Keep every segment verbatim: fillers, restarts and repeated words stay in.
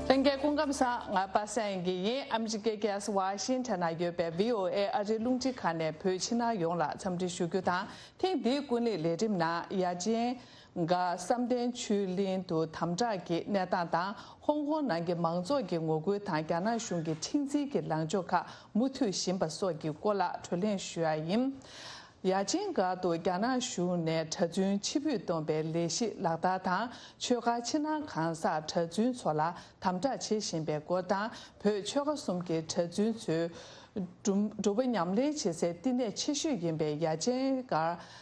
ལྷན་རྒྱས་སྐུ་ཁམས་བཟང་། ང་པ་སངས་དབྱངས་སྐྱིད་ཡིན། ཨ་མི་རི་ཀའི་རྒྱལ་ས་ཝ་ཤིང་ཊོན་ན་ཡོད་པའི་བྷི་ཨོ་ཨེ་ཨ་རིའི་རླུང་འཕྲིན་ཁང་ནས་བོད་ཕྱི་ནང་ཡོངས་ལ་འཚམས་འདྲི་ཞུ་རྒྱུ་དང་། ཐེངས་འདིའི་ཀུན་གླེང་ལས་རིམ་ནང་ཡ་ཅན་ག་བསམ་གཏན་ཆོས་གླིང་དུ་དམ་དྲག་གི་གནས་སྟངས་དང་། ཧོང་ཀོང་ནང་གི་མང་ཚོགས་ཀྱི་ངོ་རྒོལ་དང་། རྒྱ་ནག་གཞུང་གི་ཁྲིམས་འཛིན་གྱི་ལངས་ཕྱོགས་ཁག་མུ་མཐུད་བཞིན་པ་སོགས་ཀྱི་སྐོར་ལ་བགྲོ་གླེང་ཞུ་ཡ་ཡིན། ཡ་ཅན་ག་དུ་རྒྱ་ནག་གཞུང་ནས་གྲྭ་བཙུན་ཕྱིར་འབུད་གཏོང་བའི་ལས་གཞི་ལག་བསྟར་དང་། ཆོལ་ཁ་ཕྱི་ནང་གང་ཟག་གྲྭ་བཙུན་ཚོ་ལ་དམ་དྲག་བྱེད་བཞིན་པའི་སྐོར་དང་། བོད་ཆོལ་ཁ་གསུམ་གྱི་གྲྭ་བཙུན་ཚོས་སྒྲུབ་སྒྲུབ་པ་ཉམས་ལེན་བྱེད་སའི་བསྟི་གནས་ཆེ་ཤོས་ཡིན་པའི་ཡ་ཅན་ག་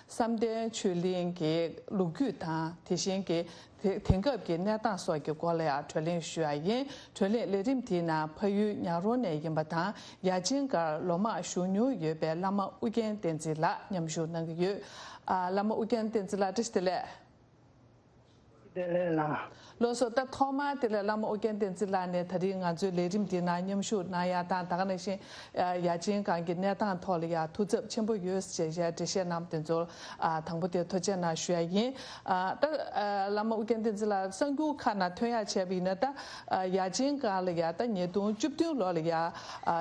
བསམ་གཏན་ཆོས་གླིང་གི་ལོ་རྒྱུས་དང་། དེ་བཞིན་གྱི་དེ་དེང་སྐབས་ཀྱི་གནས་སྟངས་སོགས་ཀྱི་སྐོར་ལ་ཡང་བགྲོ་གླེང་ཞུ་ཡ་ཡིན། བགྲོ་གླེང་ལས་རིམ་དེའི་ནང་ཕ་ཡུལ་ཉག་རོང་ནས་ཡིན་པ་དང་། ཡ་ཅན་གར་ལོ་མང་བཞུགས་མྱོང་ཡོད་པའི་བླ་མ་ཨུ་རྒྱན་བསྟན་འཛིན་ལགས་མཉམ་ཞུགས་གནང་གི་ཡོད། ཨ། བླ་མ་ཨུ་རྒྱན་བསྟན་འཛིན་ལགས་བཀྲ་ཤིས་བདེ་ལེགས། བདེ་ལེགས་ལགས། ལགས་སོ། ད་ཐོག་མར་དེ་ལ་བླ་མ་ཨུ་རྒྱན་བསྟན་འཛིན་ལགས་ནས་ད་རིང་ང་ཚོའི་ལས་རིམ་འདི་ནང་མཉམ་ཞུགས་གནང་ཡ་དང་། ད་ག་ནང་བཞིན་ཡ་ཅན་གང་གི་གནས་སྟངས་ཐོག་ལ་ཡ་ཐུགས་འཚབ་ཆེན་པོ་ཡོད་ཅེས་ཡ་འགྲེལ་བཤད་གནང་བ་དེ་ཚོར་ཨ་དང་པོ་དེ་ཐུགས་རྗེ་གནང་ཞུ་ཡ་ཡིན། ཨ་ད་ཨ་བླ་མ་ཨུ་རྒྱན་བསྟན་འཛིན་ལགས་གསར་འགྱུར་ཁག་ནང་ཐོན་ཡ་བྱས་པ་ཡིན་ན། ད་ཨ་ཡ་ཅན་གང་ལ་ཡ་ད་ཉིས་སྟོང་བཅུ་བདུན་ལོ་ལ་ཡ་ཨ་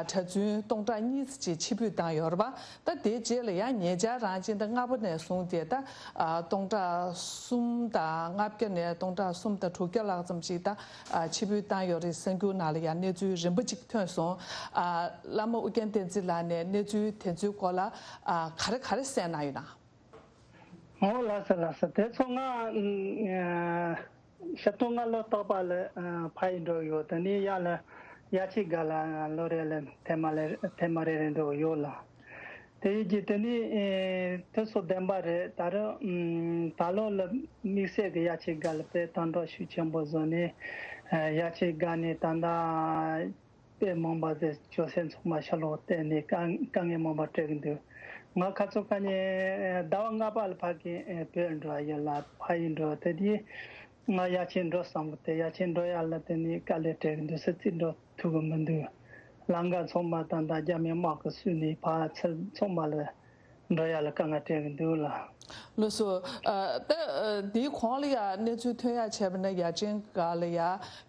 གྲྭ་བཙུན་སྟོང་ཕྲག་གཉིས་ཙམ་ཅིག་ཕྱིར་འབུད་བཏང་ཡོད་རེད་པ། ད་དེའི་རྗེས་ལ་ཡང་ཉེ་ཆར་རང་སྤྱི་ཟླ་ལྔ་པ་ནས་བཟུང་སྟེ། ད་ཨ་སྟོང་ཕྲག་གསུམ་དང་ལྔ་བརྒྱ་ནས་སྟོང་ཕྲག་གསུམ་དང་དྲུག་བརྒྱ་ལྷག་ཙམ་ཞིག་ད་ཨ་ཕྱིར་འབུད་བཏང་ཡོད་རེད། གསར་འགྱུར་ནང་ལ་ཡང་གནས་ཚུལ་རིམ་པ་གཅིག་ཐོན་སོང་། ཨ་བླ་མ་ཨུ་རྒྱན་བསྟན་འཛིན་ལགས་ནས་གནས་ཚུལ་དེ་ཚོའི་སྐོར་ལ་ཨ་ག་རེ་ག་རེ་གསན་གནང་ཡོད་ན། འོ་ལགས་སོ་ལགས་སོ། དེ་ཚོ་ང་ཨ་ཤ་སྟོང་ང་ལོ་རྟག་པ་ལ་ཨ་ཕ་ཡུལ་འགྲོ་ཡོད། དེ་ནས་ཡར་ལ་ཡ་ཆེ་དགའ་ལ་ལོ་རེ་ལ་ཐེངས་མ་ལེ་ཐེངས་མ་རེ་རེ་འགྲོ་ཡོད་ལགས། དེ་ཡིན་གྱི་དེ་ནི་ཨེ་དེ་ཚོ་བདེན་པ་རེད། ད་རུང་ཨམ་ད་ལོ་ལ་དམིགས་བསལ་གྱི་ཡ་ཆེ་དགའ་ལ་དཔེ་དམ་དྲག་ཤུགས་ཆེན་པོ་བཟོས་ནས། ཨ་ཡ་ཆེ་དགའ་ནས་ད་ལྟ་དཔེ་མང་པ་དེ་ཅོ་སེ་ཚང་མ་ཕྱི་ལོགས་བསྟན་ནས་དཀའ་དཀའ་ངལ་མང་པོ་སྤྲད་ཀྱི་འདུག་ང་ཁ་ཚོ་ཁ་ཉིན་ཟླ་བ་ལྔ་པ་ལ་ཕ་གི་ཨེ་བོད་འགྲོ་ཡ་ལ་ཕ་ཡུལ་འགྲོ། དེ་དུས་ང་ཡ་ཆེ་འགྲོ་བསམ་གི། དེ་ཡ་ཆེ་འགྲོ་ཡ་ལ་དེ་ནས་དཀའ་ལས་སྤྲད་ཀྱི་འདུག་སེ་རྩིས་འགྲོ་ཐུབ་གི་མི་འདུག་ལམ་ཁ་ཚང་མ་ད་ལྟ་རྒྱ་མི་དམག་གིས་བསུས་ནས་ཕར་ཚུར་ཚང་མ་ལ་འགྲོ་ཡ་ལ་དཀའ་ངལ་སྤྲད་ཀྱི་འདུག་ལགས། ལགས་སོ། ཨ་ད་ཨ་འདིའི་གོང་ལ་ཡ་གནས་ཚུལ་ཐོན་ཡ་བྱས་པ་ན། ཡ་ཅན་ག་ལ་ཡ་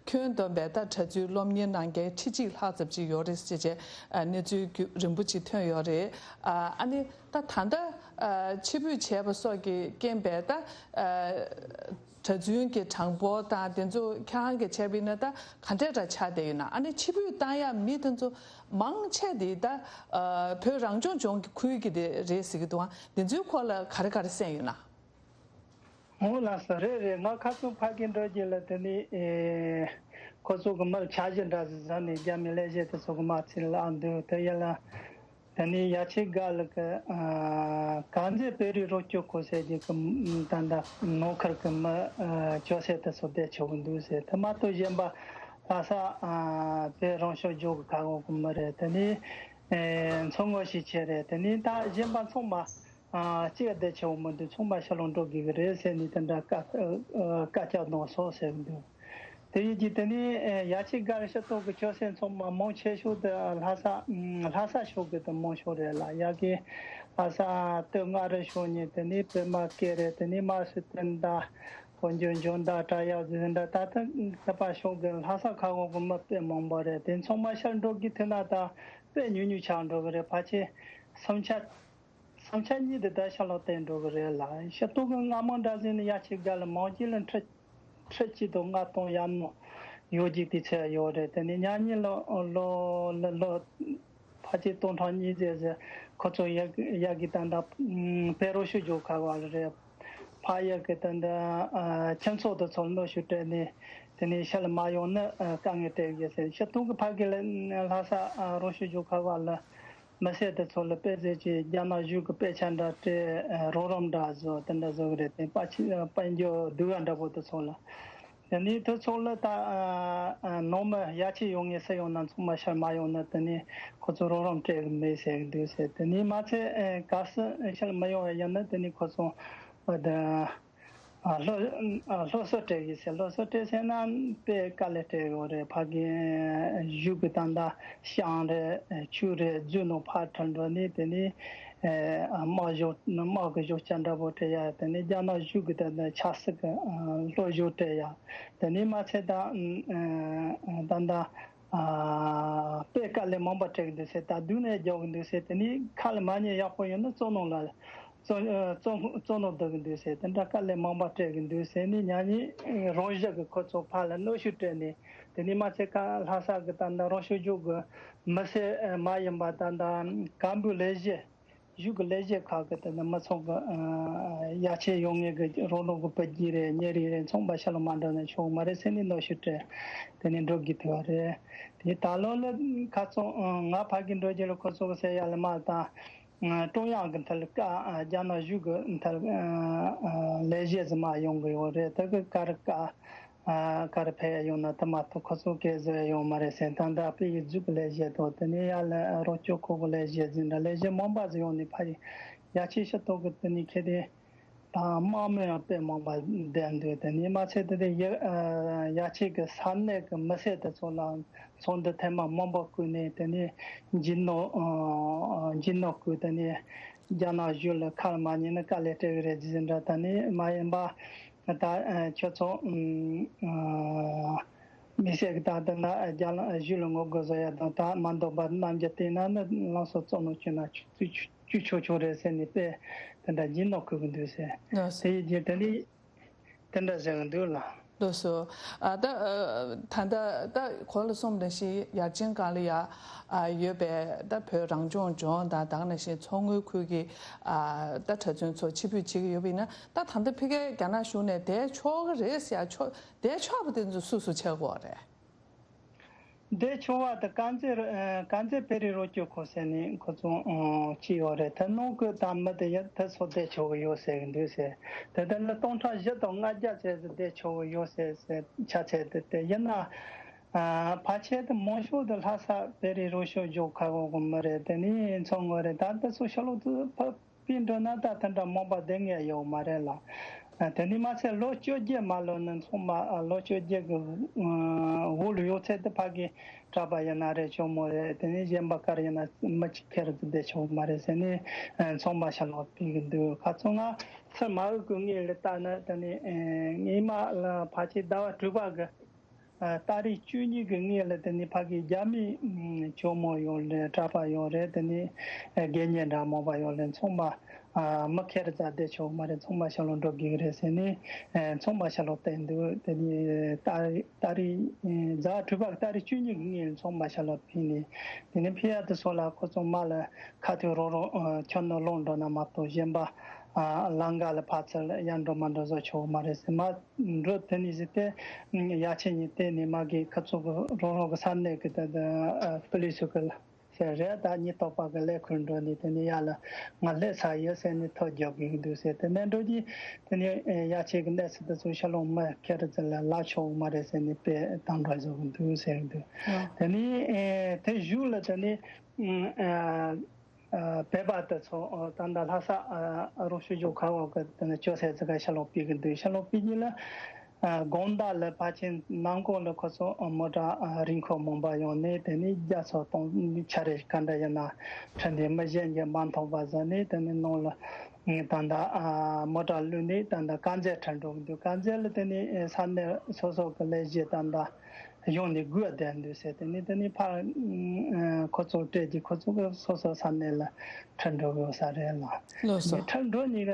ཁྱོན་བསྡོམས་པའི་ད་གྲྭ་བཙུན་སློབ་གཉེར་གནང་མཁན་ཁྲི་གཅིག་ལྷག་ཙམ་ཅིག་ཡོད་རེད་ཟེར་བྱས་ཨ་གནས་ཚུལ་རྒྱུ་རིང་པོ་ཅིག་ཐོན་ཡོད་རེད། ཨ་ཨ་ནི་ད་ད་ལྟ་ཨ་ཕྱིར་འབུད་བྱས་པ་སོགས་ཀྱི་རྐྱེན་པས་ད་ཨ་གྲྭ་བཙུན་གྱི་གྲངས་འབོར་དང་དེ་ཚོ་ཁྱེད་རང་གིས་བྱས་པ་ཡིན་ན་ད་ག་འདྲས་འདྲ་ཆགས་བསྡད་ཡོད་ན། ཨ་ནི་ཕྱིར་འབུད་བཏང་ཡ་མི་དེ་ཚོ་མང་ཆེ་དེ་ད་ཨ་བོད་རང་སྐྱོང་ལྗོངས་ཀྱི་ཁུལ་གྱི་དེ་རེད་ཟེར་གྱི་འདུག་ཨ་དེ་ཚོའི་སྐོར་ལ་ག་རེ་ག་རེ་གསན་ཡོད་ན། འོ་ལགས་སོ། རེད་རེད། ང་ཁ་སང་ཕ་གི་འགྲོ་རྒྱུ་ལ་དེ་ནི་ཨེ་ཁོ་ཚོ་གི་མར་འཆར་གཞི་འདྲ་ཟིག་བཟོས་ནས། རྒྱ་མི་ལས་བྱེད་དེ་ཚོ་གི་མར་ཕྱིན་ལ་འདུག་དེ་ཡིན་ལ་དེ་ནི་ཡ་ཆེ་དགའ་ལ་གི་ཨ་དཀར་མཛེས་བོད་རིགས་རོགས་སྐྱོར་སྐོར་ཟེར་རྒྱུ་གི་ད་ལྟ་ནང་ཁུལ་གི་མི་ཨ་ཅོ་སེ་དེ་ཚོ་བསྡད་ཆོག་གི་འདུག་ཟེར། དེ་མ་གཏོགས་གཞན་པ་ལྷ་ས་ཨ་བོད་རང་སྐྱོང་ལྗོངས་གི་ཁ་ཁོངས་གི་མི་རེད། དེ་ནི་ཨེ་མཚོ་སྔོན་ཞིག་ཆེ་རེད། དེ་ནི་ད་གཞན་པ་ཚང་མ་ཨ་གཅིག་བསྡད་ཆོག་མི་འདུག་ཚང་མ་ཕྱི་ལོགས་འགྲོ་དགོས་ཀྱི་རེད་ཟེར་ནས་དེ་འདྲ་བཀའ་ཨ་བཀའ་ཁྱབ་གནང་སོང་ཟེར་གྱི་འདུག་དེ་ཡིན་གྱི་དེ་ནས་ཨ་ཡ་ཆེ་དགའ་ལ་ཤ་སྟག་གི་ཅོ་སེ་ཚང་མ་མང་ཆེ་ཤོས་དེ་ལྷ་ས་ཨ་ལྷ་ས་ཕྱོགས་ཀྱི་དེ་མང་ཤོས་རེད་ལགས། ཡ་གི་ལྷ་ས་སྟོད་མངའ་རིས་ཕྱོགས་ནས་དེ་ནས་པད་མ་སྐྱེས་རེད། དེ་ནས་མ་སུ་དོན་དང་དཀོན་མཆོག་འཇོ་མདའ་བྲག་གཡབ་ཟེར་འདྲ། ད་ལྟ་ཁྱད་པར་ཕྱོགས་ཀྱི་ལྷ་ས་ཁ་འོག་གི་མི་དཔེ་མང་པོ་རེད། དེ་ཚང་མ་ཕྱིར་འགྲོ་དགོས་ཐུག་ན་ད་དཔེ་ཉུང་ཉུང་ཆགས་འགྲོ་གི་རེད། ཕལ་ཆེར་སུམ་ཆ་སུམ་ཆ་གཉིས་དེ་ད་ཕྱིར་ལོག་བསྡད་འགྲོ་གི་རེད་ལགས། ཤ་སྟག་གི་སྔ་མོ་འདྲ་ཟིག་ནི་ཡ་ཆེ་དགའ་ལ་མང་ཆེ་ལ་ཁྲི་ཁྲི་གཅིག་དང་ལྔ་སྟོང་ཡར་མར་ཡོད་རྒྱུ་དེ་ཚོ་ཡོད་རེད། དེ་ནས་ཉག་ཉིག་ལོ་ལོ་ལོ་ལོ་ཕལ་ཆེར་སྟོང་ཕྲག་གཉིས་ཙམ་ཟིག་ཁོ་ཚོ་ཡ་ཡ་གི་ད་ལྟ་ཕེ་རོ་ཤུ་ཇོ་ཁ་བ་ལ་རེད། ཕ་ཡ་གི་ད་ལྟ་ཨ་ཁྱིམ་ཚང་དེ་ཚོ་ལ་གནོན་ཤུགས་སྤྲད་ནས་དེ་ནས་ཕྱིར་ལ་མ་ཡོང་ན་ཨ་དཀའ་ངལ་སྤྲད་ཡོད་ཟེར། ཤ་སྟག་གི་ཕ་གི་ལ་ལྷ་ས་ཨ་རོ་ཤུ་ཇོ་ཁ་བ་ལ་མི་སེར་དེ་ཚོ་ལ་དཔེ་མཛོད་ཀྱི་རྒྱ་ནག་གཞུང་གི་དཔེ་ཆ་འདྲ་སྤྲད། རོགས་རམ་འདྲ་བཟོ་དེ་འདྲ་བཟོ་གི་རེད། དེ་དཔལ་ཆེ་དཔལ་འབྱོར་བསྡུ་བ་འདྲ་པོ་དེ་ཚོ་ལ། དེ་ནས་དེ་ཚོ་ལ་ད་ནང་མི་ཡ་ཆེ་ཡོང་ངེས་སུ་ཡོང་ན་ཚང་མ་ཕྱིར་མ་ཡོང་ན་དེ་ནས་ཁོ་ཚོ་རོགས་རམ་སྤྲད་གི་མེད་ཟེར་གི་འདུག་ཟེར། དེ་ནས་མ་ཚད་གལ་སྲིད་ཕྱིར་མི་ཡོང་བ་ཡིན་ན་དེ་ནས་ཁོ་ཚོ་ད། ཨ་སློབ་ཨ་སློབ་གསོ་སྤྲད་ཀྱི་ཟེར། སློབ་གསོ་སྤྲད་ཟེར་ན་དཔེ་དཀའ་ལས་སྤྲད་ཡོད་རེད། ཕ་གི་གཞུག་གི་ད་ལྟ་ཤང་རེད། ཆུ་རེད། རྫུན་ནང་ཕར་ཁྲིད་འགྲོ་ནི། དེ་ནི་ཨ་དམག་ཞབས་དམག་གི་ཞབས་བཅར་འདྲ་པོ་སྤྲད་ཡ། དེ་ནི་རྒྱ་ནག་གཞུག་གི་ད་ལྟ་ཆབ་སྲིད་ཀྱི་ཨ་སློབ་སྦྱོང་སྤྲད་ཡ། དེ་ནི་མ་ཚད་ད་ཨ་ད་ལྟ་ཨ་དཔེ་དཀའ་ལས་མང་པོ་སྤྲད་ཀྱི་འདུག་ཟེར། ད་དུང་ནས་རྒྱག་གི་འདུག་ཟེར། དེ་ནི་ཁ་ལ་མ་ཉན་ཡག་པོ་ཡོད་ན་བཙོན་ནང་ལ་བཙོན་ཨ་བཙོན་བཙོན་ནང་སྡོད་ཀྱི་འདུག་ཟེར། དེ་འདྲ་དཀའ་ལས་མང་པོ་སྤྲད་ཀྱི་འདུག་ཟེར་ནས། ཉག་ཉིག་རང་བཞིན་གྱི་ཁོ་ཚོ་ཕར་ལ་གནོན་ཤུགས་སྤྲད་ནས། དེ་ནི་མ་ཚད་ཁ་ལྷ་ས་གི་ད་ལྟ་རང་སྐྱོང་ལྗོངས་ཀྱི་མི་སེར་མ་ཡིན་པ་ད་ལྟ་ཀ་འབུ་ལས་བྱེད་གཞུང་གི་ལས་བྱེད་ཁག་གི་དེ་ནི་མི་ཚང་གི་ཨ་ཡ་ཆེ་ཡོང་ངེས་ཀྱི་རོགས་རོགས་ཀྱི་སྤུ་རྒྱལ་རེད། ཉེ་རིང་རེད། ཚང་མ་ཕྱི་ལ་མ་འགྲོ་ན་ཆོག་མ་རེད་ཟེར་ནས་གནོན་ཤུགས་སྤྲད། དེ་ནས་འགྲོ་དགོས་ཐུག་པ་རེད། དེ་ད་ལོ་ལ་ཁ་ཚང་ང་ཕ་གི་འགྲོ་རྒྱུ་ལ་ཁོ་ཚོ་གི་ཟེར་ཡ་ལ་མ་ད་ཀྲུང་དབྱང་གི་མཐིལ་ཀ་རྒྱ་ནག་གཞུང་གི་མཐིལ་ལས་བྱེད་ཟིན་མ་ཡོང་གི་ཡོད་རེད། དེ་གི་ཀ་རི་ཀ་ཨ་ག་རེ་ཕེབས་ཡ་ཡོང་ན་དེ་མ་གཏོགས་ཁོ་ཚོ་སྐད་བཟོ་ཡ་ཡོང་མ་རེད་ཟེར། ད་ལྟ་དཔེ་ཡི་རྫུན་གྱི་ལས་བྱེད་དང་། དེ་ནས་ཡར་ལ་རོགས་སྐྱོར་ཁུལ་གྱི་ལས་བྱེད་ཟིན་འདྲ་ལས་བྱེད་མང་པ་ཟིག་ཡོང་ནས་ཕ་ཡི་ཡ་ཆེ་ཤི་ཐོག་གི་དེ་ནས་ཁེ་དེ་དང་དམག་མི་ཡང་དཔེ་མང་པ་བསྡད་འདུག་དེ་ནས་མ་ཚད་དེ་དེ་ཡ་ཡ་ཆེ་གི་ས་གནས་ཀྱི་མི་སེར་དེ་ཚོ་ལ་ཚོགས་འདུ་ཐེངས་མ་མང་པོ་བསྐོས་ནས། དེ་ནས་འཇིགས་སྣང་འཇིགས་སྣང་བསྐུལ། དེ་ནས་རྒྱ་ནག་གཞུང་ལ་ཁ་ལ་མ་ཉན་ན་དཀའ་ལས་སྤྲད་གི་རེད་ཟིན་འདྲ། དེ་ནས་མ་ཡིན་པ། ད་ཨ་ཁྱོད་ཚོ་ཨ་མི་སེར་གྱི་ད་ལྟ་ན་རྒྱ་ལ་གཞུང་ལ་ངོ་རྒོལ་བཟོ་ཡ་དང་། ད་མ་འདོད་པ་རྣམ་འགྱུར་བསྟན་ན་ནི་ལམ་སང་བཙོན་ནང་བཅུག་ན་བཅུག་ཆོག་ཆོག་རེད་ཟེར་ནས་དཔེ་དེ་འདྲ་འཇིགས་སྣང་བསྐུལ་གྱི་འདུག་ཟེར། ལགས་སོ། དེ་ཡི་རྗེས་དེ་ནི་དེ་འདྲ་ཟེར་གྱི་འདུག་ལ། ལགས་སོ། ཨ་ད་ཨ་ད་ལྟ་ད་གོ་ལ་གསུམ་ནང་བཞིན་ཡར་ཆེན་སྒང་ལ་ཡ་ཨ་ཡོད་པའི་ད་བོད་རང་སྐྱོང་ལྗོངས་དང་། ད་ག་ནང་བཞིན་མཚོ་སྔོན་ཁུལ་གྱི་ཨ་ད་གྲྭ་བཙུན་ཚོ་ཕྱིར་འབུད་བྱེད་ཀྱི་ཡོད་པ་ཡིན་ན། ད་ད་ལྟ་ཕ་གིའི་རྒྱ་ནག་གཞུང་ནས་བསྡད་ཆོག་གི་རེད་ཟེར་ཡ། ཆོག་བསྡད་ཆོག་པ་དེ་ཚོ་སུ་སུ་བྱེད་དགོས་རེད། བསྡད་ཆོག་པ་དེ་དཀར་མཛེས་ཨ་དཀར་མཛེས་བོད་རིགས་རོགས་སྐྱོར་ཁུལ་ཟེར་ནས་ཁོ་ཚོ་ཨ་ཅི་ཡོད་རེད། དེ་ནང་ཁུལ་དང་མི་དེ་ཡ་དེ་ཚོ་བསྡད་ཆོག་གི་ཡོད་ཟེར་གི་འདུག་ཟེར། དེ་དེ་ལ་སྟོང་ཕྲག་བཞི་དང་ལྔ་བརྒྱ་ཙམ་ཞིག་བསྡད་ཆོག་གི་ཡོད་ཟེར་ཟེར། ཆ་ཚད་དེ་དེ་ཡིན་ན། ཨ་ཕལ་ཆེར་དུ་མང་ཤོས་དུ་ལྷ་ས་བོད་རིགས་རོགས་སྐྱོར་ལྗོངས་ཁག་གི་མི་རེད། དེ་ནི་མཚོ་སྔོན་རེད། ད་འདི་ཚོ་ཕྱི་ལོགས་དུ་ཕ་ཕྱིར་འགྲོ་ན་ད་དེ་འདྲ་མང་པ་བསྡད་མཁན་ཡོད་མ་རེད་ལ། ཨ་དེ་ནི་མ་ཚད་ལོ་བཅོ་བརྒྱད་མ་ལོན་ན་ཚང་མ་ཨ་ལོ་བཅོ་བརྒྱད་གི་ཨ་འོག་ལ་ཡོད་ཚད་དུ་ཕ་གི་གྲྭ་པ་ཡིན་ན་རེད། ཇོ་མོ་རེད། དེ་ནི་གཞོན་པ་ག་རེ་ཡིན་ན་མི་གཅིག་ཁེར་དུ་བསྡད་ཆོག་མ་རེད་ཟེར་ནས་ཨ་ཚང་མ་ཕྱིར་ལོག་ཕུད་ཀྱི་འདུག་ཁ་ཚང་ང་ཚུར་མ་འོས་ཀྱི་ངོས་ལ་ལྟ་ན། དེ་ནི་ཨ་སྔོན་མ་ལ་ཕལ་ཆེར་ཟླ་བ་དྲུག་པ་གི་ཨ་ཏ་རིག་བཅུ་གཉིས་ཀྱི་སྔོན་ལ་དེ་ནི་ཕ་གི་རྒྱ་མི་ཨ་ཇོ་མོ་ཡོད་རེད། གྲྭ་པ་ཡོད་རེད། དེ་ནི་ཨ་དགེ་བསྙེན་འདྲ་མང་པ་ཡོད་རེད། ཚང་མ་ཨ་མི་ཁེར་རྩ་བསྡད་ཆོག་མ་རེད། ཚང་མ་ཕྱིར་ལོག་འགྲོ་དགོས་ཀྱི་རེད་ཟེར་ནས་ཨ་ཚང་མ་ཕྱིར་ལོག་བཏང་འདུག་དེ་ནི་ཏ་རིག་ཏ་རིག་ཨ་ཟླ་བ་དྲུག་པ་གི་ཏ་རིག་བཅུ་གཉིས་ཀྱི་སྔོན་ལ་ཚང་མ་ཕྱིར་ལོག་ཕུད་ནས། དེ་ནི་ཕུད་ཡ་དེ་ཚོ་ལ་ཁོ་ཚོ་མ་ལ་ཁ་ཐུག་རོགས་རོགས་ཨ་ཁྱོན་ནས་ལོག་འགྲོ་ན་མ་གཏོགས་གཞན་པ་ཨ་ལམ་ཁ་ལ་ཕར་ཚུར་ཡར་འགྲོ་མར་འགྲོ་བཟོ་ཆོག་མ་རེད་ཟེར། མ་འགྲོ་དེ་ནས་ཟེར་ཏེ། ཡ་ཆེ་ཉིན་དེ་ནས་མ་གི་ཁ་ཚུགས་ཀྱི་རོགས་རོགས་ཀྱི་ས་གནས་ཀྱི་ད་ད་ཨ་པུ་ལི་སུ་གི་ཟེར་རེད། ད་ཉིན་རྟག་པ་གི་ལས་ཁུར་འགྲོ་ནས་དེ་ནས་ཡར་ལ་ང་སླེབས་ཚར་ཡོད་ཟེར་ནས་ཐག་རྒྱག་གི་འདུག་ཟེར། དེ་ནས་འགྲོ་གི་དེ་ནས་ཡ་ཆེ་གི་གནས་ཚུལ་དེ་ཚོ་ཕྱི་ལོགས་མི་ཁེར་ཚོ་ལ་ལབ་ཆོག་མ་རེད་ཟེར་ནས་དཔེ་དམ་དྲག་བཟོ་གི་འདུག་ཟེར་གི་འདུག་དེ་ནས་དེ་གཞུག་ལ་དེ་ནས། ཨ་བོད་པ་དེ་ཚོ་ཨ་ད་ལྟ་ལྷ་ས་ཨ་རོགས་སྐྱོར་ལྗོངས་ཁག་འོག་གི་དེ་ནི་ཅོ་སེ་ཙི་ག་ཕྱིར་ལོག་ཕུད་ཀྱི་འདུག་ཕྱིར་ལོག་ཕུད་རྒྱུ་ལ་ཨ་དགོང་དག་ལ་ཕལ་ཆེར་ནམ་གུང་ལ་ཁོ་ཚོ་ཨ་མོ་ཊ་ཨ་རིན་འཁོར་མང་པོ་ཡོང་ནས། དེ་ནི་བརྒྱ་ཚོ་སྟོང་ཆ་རེ་ག་འདྲ་ཡིན་ན་ཁྲིད་ནས་མི་གཞན་གྱིས་མ་མཐོང་བ་བཟོ་ནས། དེ་ནི་ནང་ལ་ད་ལྟ་ཨ་མོ་ཊ་བླུགས་ནས་ད་ལྟ་དཀར་མཛེས་ཁྲིད་འགྲོ་གི་འདུག་དཀར་མཛེས་ལ་དེ་ནི་ས་གནས་སོ་སོ་གི་ལས་བྱེད་ད་ལྟ་གཞུང་ནས་སྒུག་བསྡད་འདུག་ཟེར། དེ་ནས་དེ་ནས་ཕར་ཨ་ཁོ་ཚོ་སྤྲད་ཀྱི་ཁོ་ཚོ་གི་སོ་སོ་ས་གནས་ལ་ཁྲིད་འགྲོ་དགོས་ས་རེད་ལ། ལགས་སོ། ཁྲིད་འགྲོ་ནི་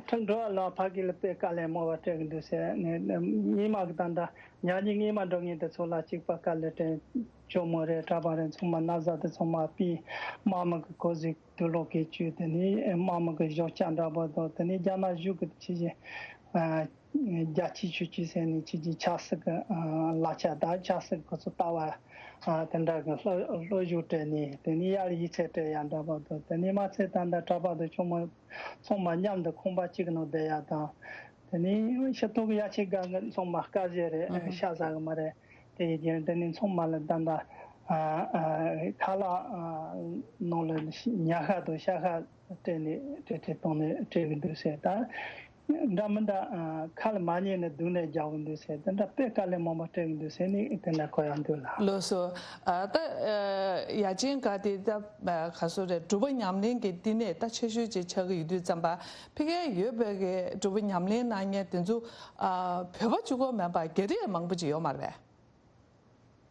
ཁྲིད་འགྲོ་ལ་ཕ་གི་ལ་དཔེ་དཀའ་ལས་མང་བ་སྤྲད་ཀྱི་འདུག་ཟེར། ངས་སྔོན་མ་གི་ད་ལྟ་ཉག་ཉིག་སྔོན་མ་འགྲོ་མཁན་དེ་ཚོ་ལ་གཅིག་པ་དཀའ་ལས་སྤྲད། ཇོ་མོ་རེད། གྲྭ་པ་རེད། ཚང་མ་ན་བཟའ་དེ་ཚང་མ་ཕུད། དམག་མི་གི་གོས་གཟིག་དུག་ལོག་གིས་བཅུག་དེ་ནས་དམག་མི་གི་ཞབས་སྐྱ་འདྲ་པོ་དང་། དེ་ནས་རྒྱ་ནག་གཞུང་གི་ཕྱི་རྒྱལ་སྤྱིའི་ཆོས་བརྒྱུད་ཟེར་ནས་ཕྱི་རྒྱལ་ཆབ་སྲིད་ཀྱི་ཨ་གླ་ཆ་དང་ཆབ་སྲིད་ཁོ་ཚོ་ལྟ་བ་ཨ་དེ་འདྲ་གི་སློབ་སློབ་སྦྱོང་སྤྲད་ནས། དེ་ནས་ཡར་ཡིག་ཚད་སྤྲད་ཡ་འདྲ་པོ་དང་། དེ་ནས་མ་ཚད་ད་ལྟ་གྲྭ་པ་དང་ཇོ་མོ་ཚང་མ་མཉམ་དུ་ཁང་པ་གཅིག་ནང་བསྡད་ཡ་དང་། དེ་ནས་ཤི་ཐོག་གི་ཡ་ཆེ་སྒང་གི་ཚང་མ་དཀའ་ཟས་རེད། ཨ་ཤ་ཟ་གི་མ་རེད། དེ་ཡི་རྒྱུན་དེ་ནས་ཚང་མ་ལ་ད་ལྟ་ཨ་ཨ་ཁ་ལག་ཨ་ནང་ལ་ཉ་ཤ་དང་ཤ་ཤ་སྤྲད་ནས་སྤྲད་སྤྲད་བཏང་ནས་སྤྲད་གི་འདུག་ཟེར། ད་ འདྲ་མི་འདྲ་ཁ་ལ་མ་ཉན་ནས་སྡུག་ནས་རྒྱག་གི་འདུག་ཟེར། དེ་འདྲ་དཔེ་དཀའ་ལས་མང་པོ་སྤྲད་གི་འདུག་ཟེར་ནས་དེ་འདྲ་གོ་ཡག་འདུག་ལགས། ལགས་སོ། ཨ་ད་ཡ་ཅན་ག་དེ་ད་ག་སོ་རེད། སྒྲུབ་པ་ཉམས་ལེན་གྱི་བསྟི་གནས་ད་ཆེ་ཤོས་ཅིག་ཆགས་ཀྱི་ཡོད་དུས་ཙམ་པ། ཕ་གིར་ཡོད་པའི་གི་སྒྲུབ་པ་ཉམས་ལེན་གནང་མཁན་དེ་ཚོ་བོད་པ་གཅིག་པོ་མིན་པར་རྒྱ་རིགས་མང་པོ་ཅིག་ཡོད་མ་རེད་པས།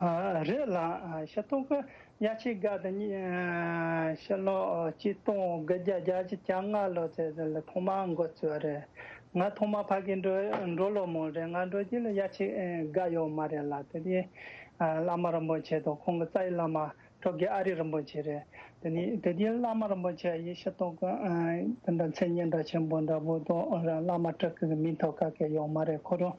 ཨ་རེད་ལགས། ཤ་སྟག་གི་ཡ་ཆེ་དགའ་དེ་ཉིད་ཕྱི་ལོ་ཆིག་སྟོང་དགུ་བརྒྱ་བརྒྱད་ཅུ་གྱ་ལྔ་ལོ་ཙམ་ལ་ཐོག་མར་འགོ་བཙུགས་རེད། ང་ཐོག་མར་ཕ་གིར་འགྲོ་འགྲོ་ལོ་མོ་རེད། ང་འགྲོ་རྒྱུ་ལ་ཡ་ཆེ་དགའ་ཡོད་མ་རེད་ལགས། དེ་དུས་བླ་མ་རིན་པོ་ཆེ་དང་ཁོང་གི་རྩ་བའི་བླ་མ་ཁྲོ་རྒྱལ་ཨ་རིག་རིན་པོ་ཆེ་རེད། དེ་ནས་དེ་དུས་བླ་མ་རིན་པོ་ཆེ་ཡི་ཤ་སྟག་གི་དེ་འདྲ་མཚན་སྙན་གྲགས་ཆེན་པོ་འདྲ་པོ་དང་བླ་མ་སྤྲུལ་སྐུ་གི་མིང་ཐོགས་ག་གེ་ཡོད་མ་རེད། ཁོ་རང་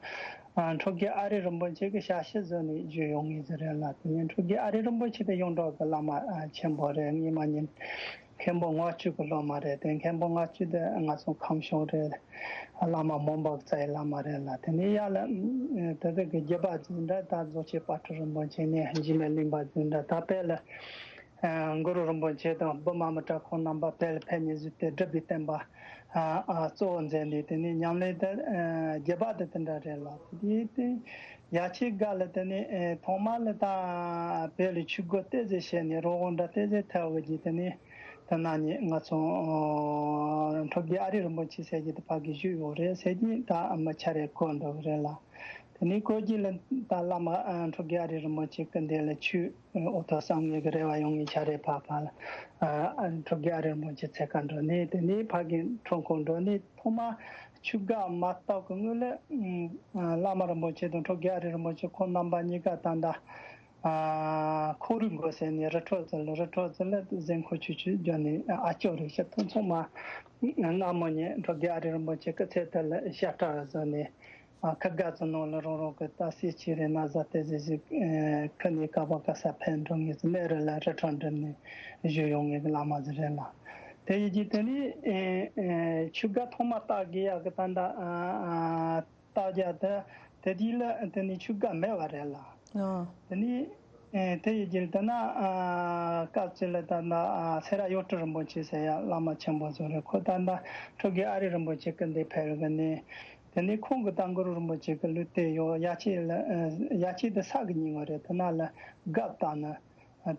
ཁྲོ་རྒྱལ་ཨ་རིག་རིན་པོ་ཆེ་གི་ཞབས་ཕྱི་བཟོས་ནས་བཞུགས་ཡོང་ངེས་ཟེར་རེད་ལགས། དེ་ནས་ཁྲོ་རྒྱལ་ཨ་རིག་རིན་པོ་ཆེ་དེ་ཡོངས་གྲགས་ཀྱི་བླ་མ་ཆེན་པོ་རེད། སྔོན་མ་ཉིད་མཁན་པོ་ལྔ་བཅུ་གི་སློབ་མ་རེད། དེ་མཁན་པོ་ལྔ་བཅུ་དེ་ང་ཚོ་ཁམས་གཞུང་རེད། བླ་མ་མོན་པ་རྩ་བའི་བླ་མ་རེད་ལགས། དེ་ནས་ཡར་ལ་དེ་དག་གི་རྒྱུད་པ་ཟིན་འདྲ་ད་རྫོགས་ཆེན་དཔལ་སྤྲུལ་རིན་པོ་ཆེ་ནས་འཇིགས་མེད་གླིང་པ་ཟིན་འདྲ་ད་དཔལ་ལ་གུ་རུ་རིན་པོ་ཆེ་དང་བི་མ་མི་ཏྲ་ཁོང་རྣམ་པ་དཔལ་ཕན་ཉེ་གཟིགས་ཏེ་སྒྲུབ་པའི་བསྟན་པ་གཙོ་བོ་མཛད་ནས། དེ་ནས་ཉམས་ལེན་དེ་རྒྱུད་པ་དེ་དེ་འདྲ་རེད་ལགས། དེ་དེ་ཡ་ཆེ་དགའ་ལ་དེ་ནས་ཐོག་མ་ལ་ད་བོད་ལ་ཆོས་སྒོ་ཏོག་ཙམ་ཕྱེ་ནས་རོགས་འདྲ་ཏོག་ཙམ་ཐལ་བ་གྱིས། དེ་ནས་དེ་ན་ནི་ང་ཚོ་ཁྲོ་རྒྱལ་ཨ་རིག་རིན་པོ་ཆེ་ཟེར་གྱི་དེ་ཕ་གི་བཞུགས་ཡོད་རེད་ཟེར་གྱི་ད་མི་ཆ་རེ་གོ་འདུག་རེད་ལགས། དེ་ནས་གོ་རྒྱུ་ལ་ད་བླ་མ་ཁྲོ་རྒྱལ་ཨ་རིག་རིན་པོ་ཆེ་སྐུ་མདུན་ལ་ཆོས་འོ་ཐོག་བསམ་ངེས་ཀྱི་རེ་བ་ཡོང་ངེས་ཆ་རེ་ཕ་ཕ་ལ་ཁྲོ་རྒྱལ་ཨ་རིག་རིན་པོ་ཆེ་འཚོལ་ག་འགྲོ་ནས། དེ་ནས་ཕ་གི་འཁྲུངས་སྐར་འགྲོ་ནས་ཐོག་མ་ཆོས་དགའ་མ་བཏབ་གི་སྔོན་ལ་བླ་མ་རིན་པོ་ཆེ་དང་ཁྲོ་རྒྱལ་ཨ་རིག་རིན་པོ་ཆེ་ཁོང་རྣམ་པ་གཉིས་ཀ་ད་ལྟ་ཁོ་རུ་འགོ་ཟེར་ནས་རི་ཁྲོད་ཟེར་ལ་རི་ཁྲོད་ཟེར་ལ་གཟན་ཁོ་ཆུ་ཆུ་རྒྱུ་ནས་ཨ་ཅོ་རེ་ཤི་ཐུང་ཚོང་མ་སྔ་མོ་ཉིད་ཁྲོ་རྒྱལ་ཨ་རིག་རིན་པོ་ཆེ་སྐུ་ཚེ་དེ་ལ་ཤ་ཁྲག་རེ་བཟོ་ནས་ཁ་དགའ་ཚོ་ནང་ལ་རང་རང་གི་ད་སྲིད་ཆེ་རེ་ན་བཟའ་དེ་ཟེ་ཟིག་ཁ་ནས་ཀ་བ་ཀ་ས་ཕན་འགྲོ་ངེས་ཟེར་ནས་རི་ལ་རི་ཁྲོད་འགྲིམ་ནས་བཞུགས་ཡོང་ངེས་བླ་མ་ཟེར་རེད་ལ། དེ་ཡི་གི་དེ་ནས་ཆོས་དགའ་ཐོག་མ་བཏགས་དགོས་ཡག་གི་ད་ད། ད་རྒྱ་དེ་དེ་དུས་ལ་དེ་ནི་ཆོས་དགའ་མེད་པ་རེད་ལ། ཨོ། དེ་ནི་ཨེ་དེ་ཡི་རྒྱུད་དེ་ན་ཨ་སྐབས་ཅིག་ལ་ད་ན་ཨ་སེ་ར་གཡོ་སྒྲོལ་རིན་པོ་ཆེ་ཟེར་ཡ་བླ་མ་ཆེན་པོ་ཟིག་རེད། ཁོ་ད་ན་ཁྲོ་རྒྱལ་ཨ་རིག་རིན་པོ་ཆེ་སྐུ་མདུན་ཕེབས་གི་ནི། དེ་ནི་ཁོང་གི་ད་གུ་རུ་རིན་པོ་ཆེ་གི་ལུས་རྟེན་ཡོད་ཡ་ཆེ་ལ་ཨ་ཡ་ཆེ་དེ་ས་གི་ཉིན་མོ་རེད། དེ་ན་ལ་དགའ་བཏགས་ནི་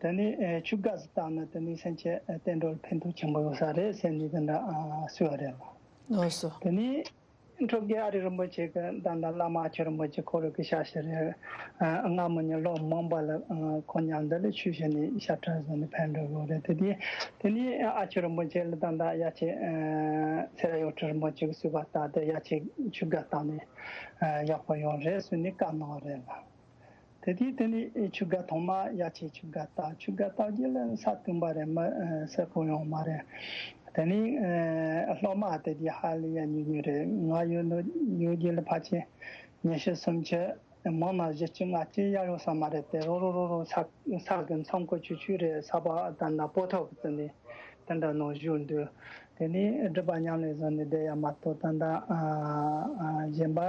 དེ་ནི་ཨེ་ཆོས་དགའ་ཟིག་བཏགས་ནི་དེ་ནི་སེམས་ཅན་བསྟན་འགྲོར་ཕན་ཐོགས་ཆེན་པོ་ཡོད་ས་རེད་ཟེར་ནི་དེ་འདྲ་ཨ་གསོལ་བ་རེད་ལ། ལགས་སོ། དེ་ནི། ཁྲོ་རྒྱལ་ཨ་རིག་རིན་པོ་ཆེ་གི་ད་ལྟ་བླ་མ་ཨ་ཆོས་རིན་པོ་ཆེ་ཁོ་རང་གི་ཞབས་ཕྱི་རེད། ཨ་སྔ་མོ་ནས་ལོ་མང་པོ་ལ་ཨ་ཁོ་མཉམ་འདི་ལ་ཆོས་བྱས་ནས་ཞབས་ཁྲ་བཟོས་ནས་ཕེབས་འགྲོ་གི་རེད། དེ་དུས་དེ་ནས་ཨ་ཆོས་རིན་པོ་ཆེ་ལ་ད་ལྟ་ཡ་ཆེ་ཨ་སེ་ར་གཡོ་སྒྲོལ་རིན་པོ་ཆེ་གི་གསུས་པ་ལྟར་དེ་ཡ་ཆེ་ཆོས་དགའ་བཏགས་ནས་ཨ་ཡག་པོ་ཡོང་རེད་ཟེར་ནས་བཀའ་གནང་བ་རེད་ལ། དེ་དུས་དེ་ནས་ཆོས་དགའ་ཐོག་མ་ཡ་ཆེ་ཆོས་དགའ་བཏགས། ཆོས་དགའ་བཏགས་རྗེས་ལ་ས་སྟོན་པ་རེད། མི་ས་ཁོ་ཡོང་མ་རེད། དེ་ནས་སློབ་མ་དེ་དུས་ཧ་ལས་ཡ་ཉུང་ཉུང་རེད། ང་ཡོད་ནོ་ཡོད་རྗེས་ལ་ཕལ་ཆེར་ཉི་ཤུ་སུམ་ཅུ་མང་ན་བཞི་བཅུ་ལྔ་བཅུ་ཡར་ཡོང་ས་མ་རེད་དེ། རོ་རོ་རོ་རོ་ས་ས་གི་མཚམས་ཀོ་ཆུ་ཆུ་རེད། ས་བ་ད་ན་པོ་ཐོག་གི་ཙི་ནས་དེ་འདྲ་ནང་བཞུགས་འདུག་དེ་ནས་སྒྲུབ་པ་ཉམས་ལེན་བཟོ་ནས་བསྡད་ཡ་མ་གཏོགས་ད་ལྟ་ཨ་ཨ་གཞན་པ་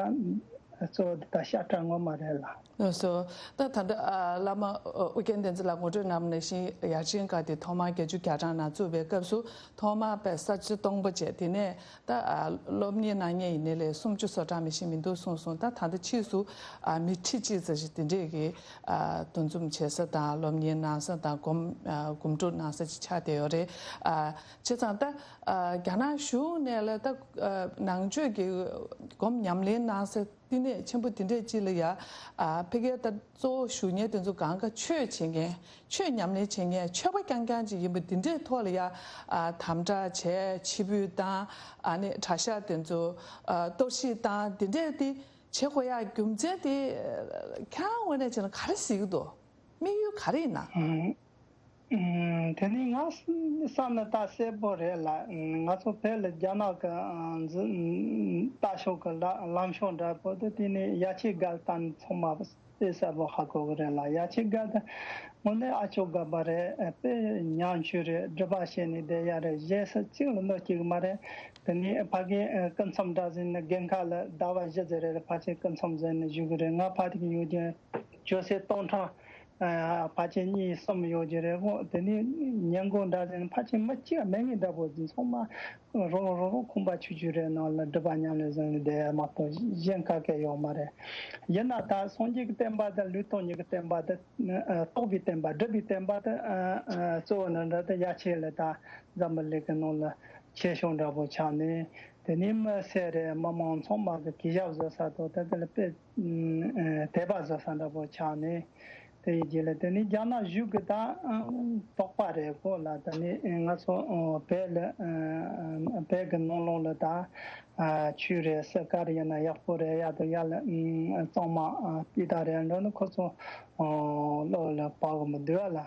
གཙོ་བོ་འདི་ལྟར་ཤ་སྟག་ངོ་མ་རེད་ལ། ལགས་སོ། ད་ད་ལྟ་ཨ་བླ་མ་ཨ་ཨོ་རྒྱན་བསྟན་འཛིན་ལགས་ངོ་སྤྲོད་གནང་བ་ནང་བཞིན་ཡ་ཆེན་དགའ་དེ་ཐོག་མར་བརྒྱད་ཅུ་གྱ་གྲངས་ནང་བཙུགས་པའི་སྐབས་སུ་ཐོག་མར་དཔེ་ས་བཅད་སྟོང་པ་བྱས། དེ་ནས་ད་ཨ་སློབ་གཉེར་གནང་མཁན་ཡིན་ནའི་ལས་སུམ་ཅུ་སོ་གྲངས་མི་ཤེས་མི་འདུག་གསུངས་སོང་། ད་ད་ལྟ་ཕྱིས་སུ་ཨ་མི་ཁྲི་གཅིག་ཙམ་ཞིག་དེ་འདྲས་ཀྱི་ཨ་འདུ་འཛོམས་བྱེད་ས་དང་སློབ་གཉེར་གནང་ས་དང་སྒོམ་ཨ་སྒོམ་སྒྲུབ་གནང་ས་ཅིག་ཆགས་བསྡད་ཡོད་རེད། ཨ་བྱས་ཙང་ད་ཨ་རྒྱ་ནག་གཞུང་ནས་ལ་ད་ཨ་ནང་ཆོས་ཀྱི་སྒོམ་ཉམས་ལེན་གནང་ས་བསྟི་གནས་ཆེན་པོ་དེ་འདྲས་ཅིག་ལ་ཡ། ཨ་ཕ་གིར་ད་གཙོ་བོ་བཞུགས་མཁན་དེ་ཚོ་གང་ག་ཆོས་བྱེད་མཁན། ཆོས་ཉམས་ལེན་བྱེད་མཁན། ཆོས་པ་རྐྱང་རྐྱང་ཅིག་ཡིན་པ་འདི་འདྲའི་ཐོག་ལ་ཡ། ཨ་དམ་དྲག་བྱས། ཕྱི་འབུད་བཏང་། ཨ་ནི་གྲྭ་ཤག་དེ་ཚོ་ཨ་གཏོར་བཤིག་བཏང་། འདི་འདྲས་དེ་བྱེད་དགོས་ཡ་རྒྱུ་མཚན་དེ་ཁྱེད་རང་ངོས་ནས་བྱས་ན་ག་རེ་གཟིགས་ཀྱི་འདུག་དམིགས་ཡུལ་ག་རེ་ཡིན་ན། ཨུམ། ཨུམ། དེ་ནི་ང་བསམ་ན་ད་གསལ་པོ་རེད་ལ། ང་ཚོ་བོད་ལ་རྒྱ་ནག་གི་ཨ་འཛིན་ལྟ་ཕྱོགས་ཀྱི་ལ་ལམ་ཕྱོགས་འདྲ་པོ་དེ་དེ་ནི་ཡ་ཆེ་དགའ་དང་ཚང་མ་དཔེ་གསལ་པོ་ཧ་གོ་གི་རེད་ལ། ཡ་ཆེ་དགའ་དང་དངོས་གནས་ཨ་ཅོ་དགའ་པ་རེད། དཔེ་ཉམ་ཆུང་རེད། སྒྲུབ་པ་བྱས་ནས་བསྡད་ཡ་རེད། གཞན་ས་གཅིག་ལ་གནོད་སྐྱེལ་གི་མ་རེད། དེ་ནི་ཕ་གི་སྐུ་མཚམས་འདྲ་ཟིན་ན་དགུན་ཁ་ལ་ཟླ་བ་བཞི་ཙམ་རེ་རེ་ཕལ་ཆེར་སྐུ་མཚམས་ཟིན་ནས་བཞུགས་གི་རེད། ང་ཕ་དེ་གི་ཡོད་ཀྱང་ཇོ་སྲས་སྟོང་ཕྲག་ཕལ་ཆེར་གཉིས་གསུམ་ཡོད་ཀྱི་རེད་གོ། དེ་ནས་ཉེན་འགོག་འདྲ་ཟེར་ན་ཕལ་ཆེར་མི་གཅིག་མེད་ངེས་འདྲ་པོ་ཚང་མ་རོ་རོ་རོ་ཁང་པ་ཆུང་ཆུང་རེ་ནང་ལ་སྒྲིབ་པ་མཉམ་ལས་བཟོས་ནས་བསྡད་ཡ་མ་གཏོགས་གཞན་ག་གེ་ཡོད་མ་རེད། ཡིན་ན་ད་སངས་རྒྱས་ཀྱི་བསྟན་པ་དང་ལུས་སྟོབས་གཉིས་ཀྱི་བསྟན་པ་དེ་རྟོགས་པའི་བསྟན་པ་སྒྲུབ་པའི་བསྟན་པ་དེ་གཙོ་བོ་ནི་འདྲ་དེ་ཡ་ཆེ་ལ་ད་འཛམ་བུ་གླིང་གི་ནང་ལ་ཆེ་ཤོས་འདྲ་པོ་ཆགས་ནས། དེ་ནས་མི་སེར་རེ་མི་མང་ཚང་མ་གི་གུས་ཞབས་བཟོ་ས་དང་དེ་དེ་ལ་དཔེ་དད་པ་བཟོ་ས་འདྲ་པོ་ཆགས་ནས། དེ་ཡི་རྗེས་ལ་དེ་ནས་རྒྱ་ནག་གཞུང་གི་ད་དོགས་པ་རེད་གོ་ལ། དེ་ནས་ང་ཚོ་བོད་ལ་བོད་གི་ནང་ལོགས་ལ་ད་ཆོས་རེད་ཟེར་ག་རེ་ཡིན་ན་ཡག་པོ་རེད། ཡ་དང་ཡ་ལ་གཙང་མ་སྤུས་དག་རེད་འགྲོ་ནི་ཁོ་ཚོ་བློ་ལ་བབ་གི་མི་འདུག་ལ།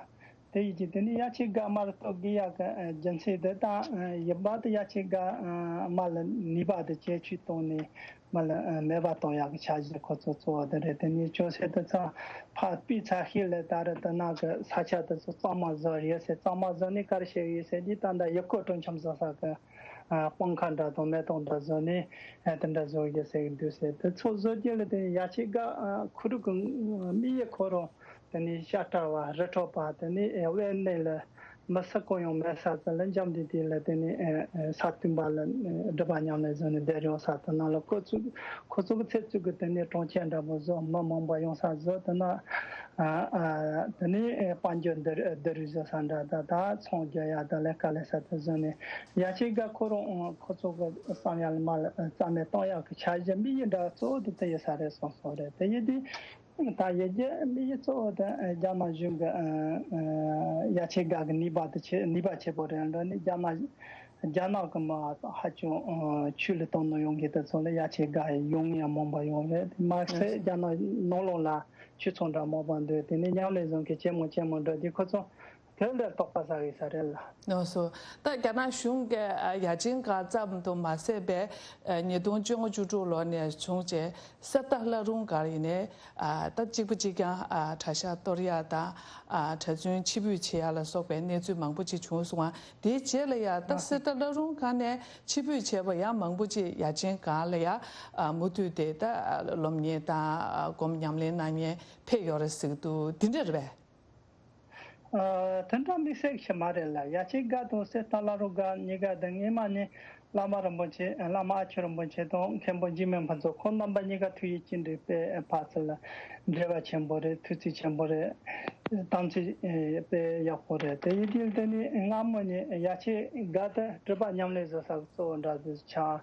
དེ་ཡི་རྗེས་དེ་ནས་ཡ་ཆེ་དགའ་མར་གཏོགས་དགོས་ཡག་གི་རྒྱུ་མཚན་དེ་དང་ཡིན་པ་དེ་ཡ་ཆེ་དགའ་མ་ལ་ནུས་པ་དེ་ཇེ་ཆུང་བཏང་ནས་མ་ལ་མེད་པ་གཏོང་ཡག་གི་འཆར་གཞི་ཁོ་ཚོ་གཙོ་བོ་དེ་རེད། དེ་ནས་ཅོ་སེ་དེ་ཚང་ཕ་སྤུས་ཚགས་ཤིག་ལས་ད་རེད། དེ་ནང་གི་ས་ཆ་དེ་ཚོ་གཙང་མ་བཟོ་ཡོད་ཟེར། གཙང་མ་བཟོ་ནས་ག་རེ་བྱེད་ཡོད་ཟེར་དུས་ད་ལྟ་ཡུལ་སྐོར་སྤྲོ་འཆམ་བཟོ་ས་གི་སྤང་ཁ་འདྲ་དང་མེ་ཏོག་འདྲ་བཟོ་ནས་དེ་འདྲ་བཟོ་ཡོད་ཟེར་གི་འདུག་ཟེར། དེ་ཚོ་བཟོ་རྒྱུ་ལ་དེ་ཡ་ཆེ་དགའ་ཁུ་རུ་གི་དམིགས་ཡུལ་ཁོ་རང་དེ་ནས་ཤ་སྟག་པ་རི་ཁྲོད་པ་དེ་ནས་དབེན་གནས་ལ་མི་སུ་གང་ཡང་མེད་ས་ཚོ་ལ་འཇམ་དེ་དེ་ལ་དེ་ནས་ས་བསྟུན་པ་ལ་སྒྲུབ་པ་མཉམ་ལས་བཟོས་ནས་བསྡད་ཡོང་ས་དེ་ནང་ལ་ཁོ་ཚོ་ཁོ་ཚོ་གི་ཚེ་བཙུགས་ཀྱི་དེ་ནས་གྲོང་ཁྱེར་འདྲ་པོ་བཟོ། མི་མང་པོ་ཡོང་ས་བཟོ། དེ་ན་དེ་ནས་དཔལ་འབྱོར་འདི་འདི་རུ་བཟོ་ས་འདྲ་ད་ད་ཚོང་རྒྱག་ཡ་ད་ལས་ཀ་ལས་ས་དེ་བཟོ་ནས་ཡ་ཆེ་དགའ་ཁོ་རང་ཁོ་ཚོ་གི་བསམ་ཡ་ལ་མ་ལ་རྩ་མེད་གཏོང་ཡག་གི་འཆར་གཞི་དམིགས་ཡུལ་འདྲ་གཙོ་བོ་དེ་དེ་ཡོད་ས་རེད་གསུངས་སོང་རེད། དེ་ཡིན་དུས། ད་ཡི་གེ་མི་ཡི་གཙོ་བོ་དེ་རྒྱ་ནག་གཞུང་གི་ཡ་ཆེ་དགའ་གི་ནུས་པ་དེ་ཆེ་ནུས་པ་ཆེ་པོ་རེད་འགྲོ་ནི། རྒྱ་ནག་རྒྱ་ནག་གི་མི་ཧ་ཅང་ཆོས་ལ་དོ་སྣང་ཡོང་མཁན་དེ་ཚོ་ལ་ཡ་ཆེ་དགའ་ཡོང་ངེས་མང་པོ་ཡོང་རེད། དེ་མ་ཟད་རྒྱ་ནག་ནང་ལོགས་ལ་ཆོས་ཚོགས་འདྲ་མང་པོ་འདུག་དེ་ནི་མཉམ་ལས་བཟོ་མཁན་ཆེན་མོ་ཆེན་མོ་འགྲོ་དུས་ཁོ་ཚོ་དེ་འདྲ་དོགས་པ་ཟ་གི་ས་རེད་ལ། ལགས་སོ། ད་རྒྱ་ནག་གཞུང་གིས་ཡ་ཆེན་དགའ་ཙམ་དུ་མ་ཟད་པའི་ཉིས་སྟོང་བཅོ་ལྔ་བཅུ་དྲུག་ལོ་ནས་བྱུང་རྗེས་གསེར་རྟ་བླ་རུང་སྒར་ཡིན་ནའི་ད་གཅིག་པ་གཅིག་རྐྱང་གྲྭ་ཤག་གཏོར་ཡ་དང་གྲྭ་བཙུན་ཕྱིར་འབུད་བྱེད་ཡ་ལ་སོགས་པའི་གནས་ཚུལ་མང་པོ་ཅིག་བྱུང་སོང་བ། དེའི་རྗེས་ལ་ཡ་ད་གསེར་རྟ་བླ་རུང་སྒར་ནས་ཕྱིར་འབུད་བྱས་པ་ཡང་མང་པོ་ཅིག་ཡ་ཆེན་སྒར་ལ་ཡ་མུ་མཐུད་དེ་ད་སློབ་གཉེར་དང་སྒོམ་ཉམས་ལེན་གནང་མཁན་ཕེབས་ཡོད་རེད་ཟེར་གི་འདུག་དེ་འདྲ་རེད་པས། ཨ། དེ་འདྲ་དམིགས་བསལ་ཞིག་མ་རེད་ལ། ཡ་ཆེན་སྒར་དང་གསེར་རྟ་བླ་རུང་སྒར་གཉིས་ཀ་དེ་སྔས་མ་ནས་བླ་མ་རིན་པོ་ཆེ་བླ་མ་ཨ་ཁྱུ་རིན་པོ་ཆེ་དང་མཁན་པོ་འཇིགས་མེད་ཕུན་ཚོགས་ཁོང་རྣམ་པ་གཉིས་ཀ་ཐུགས་ཡིད་གཅིག་འདྲེས་དཔེ་ཕར་ཚུར་ལ་འབྲེལ་བ་ཆེན་པོ་རེད། ཐུགས་རྩིས་ཆེན་པོ་རེད། དམ་ཚིག་དཔེ་ཡག་པོ་རེད། དེ་ཡིན་དུས་དེ་ནི་སྔ་མོ་ནས་ཡ་ཆེན་སྒར་དེ་སྒྲུབ་པ་ཉམས་ལེན་བཟོ་ས་གཙོ་བོ་འདྲ་དེ་ཆགས།